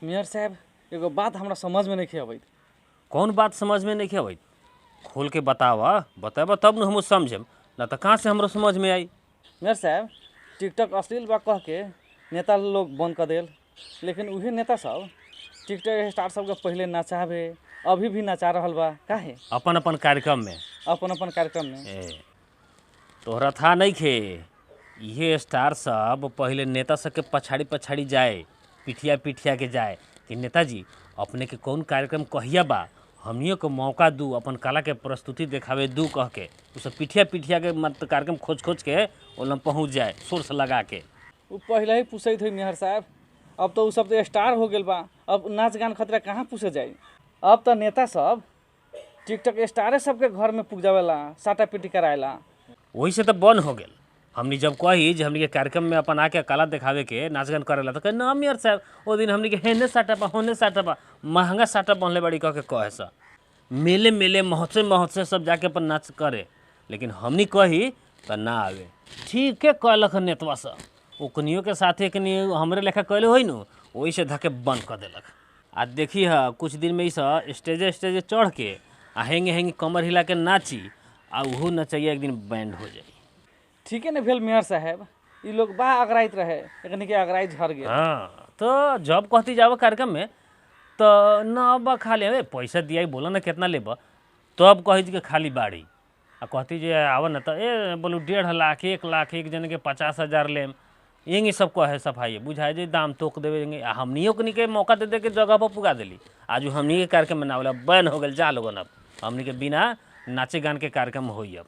Mayor साहब एगो बात हमरा समझ में नहीं अबैत। कौन बात समझ में नहीं अबैत? खोल के बतावा, बताबा तब न हम समझम, ना तो कहाँ से हमरो समझ में आई। मेयर साहब टिकटॉक अश्लील बा कह के नेता लोग बंद कर देल, लेकिन उहे नेता सब टिकटॉक स्टार सबके पहले नचावे, अभी भी नचा रहल बा। काहे? अपन अपन कार्यक्रम में, अपन अपन कार्यक्रम में। ए तोहरा था नहीं खे, ये स्टार सब पहले नेता सबके पछाड़ी पछाड़ी जाए, पिठिया पिठिया के जाए कि नेताजी अपने के कौन कार्यक्रम कहिया बा, हमनियों को मौका दू, अपन कला के प्रस्तुति देखावे दू कह के उ सब पिठिया पिठिया के मत कार्यक्रम खोज खोज के ओलम पहुँच जाए सोर्स लगा के। उ पहले ही पूछैत है मेहर साहब, अब तो उ सब तो स्टार हो गेल बा, अब नाच गान खतरा कहाँ पूछे जाए। अब तो नेता सब टिकटॉक स्टारे सबके घर में पुग जावेला, साटा पीटी कराएला। वही से तो बंद हो गेल। हमनी जब कही जे हमनी के कार्यक्रम में अपन आके कला देखावे के नाच गान करेला तो कहे ना मेयर साहब ओ दिन हमनी के हेने साटा बा होने साटा बा, महंगा साटा बनले बड़ी कह के कहे सा। मेले मेले महोत्सव महोत्सव सब जाके अपन नाच करे, लेकिन हमनी कही तो ना आवे। ठीक है कहलक नेतवा सब, ओकनियों के साथे कनी हमरे लेखा कहले होइ नु, वही से धके बंद कर देलक। आ देखी ह कुछ दिन में ई सब स्टेजे स्टेजे चढ़ के आ हेंगे हेंगे कमर हिला के नाची, आ उहो नचैया एक दिन बैंड हो जाई। ठीक है ना भेल मेयर साहब, ई लोग बा अगराइत रहे, एकनी के अगराइत झर गेल। हाँ तो जब कहती जाओ कार्यक्रम में तो ना बा खाली अरे पैसा दिया बोला ना कितना लेब, तब कही के खाली बाड़ी। आ कहती जे आवा ना तो ए बोलू 1.5 लाख 1 लाख एक जन के 50,000 लेम, यही सब कहे सफाई बुझाए जे दाम तोक देवे। आ हमनियों के मौका दे दे के जगह पर पुगा देली। आज हमनी के कार्यक्रम में ना बोला बैन हो गल, जा लोगन अब हमनी के बिना नाचे गान के कार्यक्रम होई अब।